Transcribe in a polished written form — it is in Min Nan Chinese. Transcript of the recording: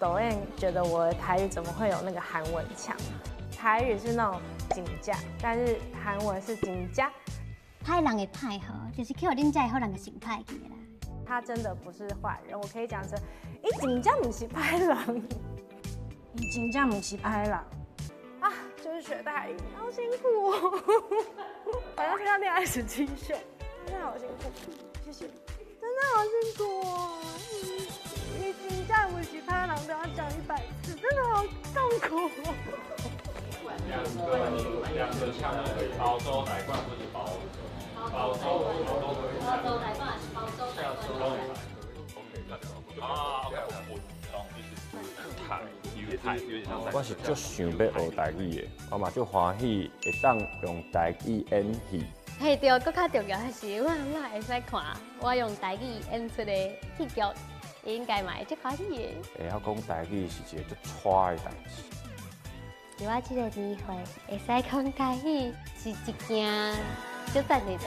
導演覺得我的台語怎麼會有那個韓文腔？台語是那種真正，但是韓文是진짜。歹人的歹吼，就是去予恁遮的好人給想歹去的啦。他真的不是壞人，我可以講成，伊真正毋是歹人，伊真正毋是歹人啊，就是學台語好辛苦哦，好像是要戀愛實境秀，真的好辛苦，謝謝，真的好辛苦哦。伊真正毋是歹人都要講100次，真的好痛苦哦。兩個腔都可以，包粥奶罐或者包包粥都可以。包粥奶罐，包粥奶罐。啊，台台我是足想欲學台語的，我嘛足歡喜會當用台語演戲。嘿對，閣較重要的是，我嘛會使看我用台語演出的戲劇，應該嘛會足歡喜的。會曉講台語是一个足掣的代誌。佇我這个年歲，會使講台語是一件足讚的代誌。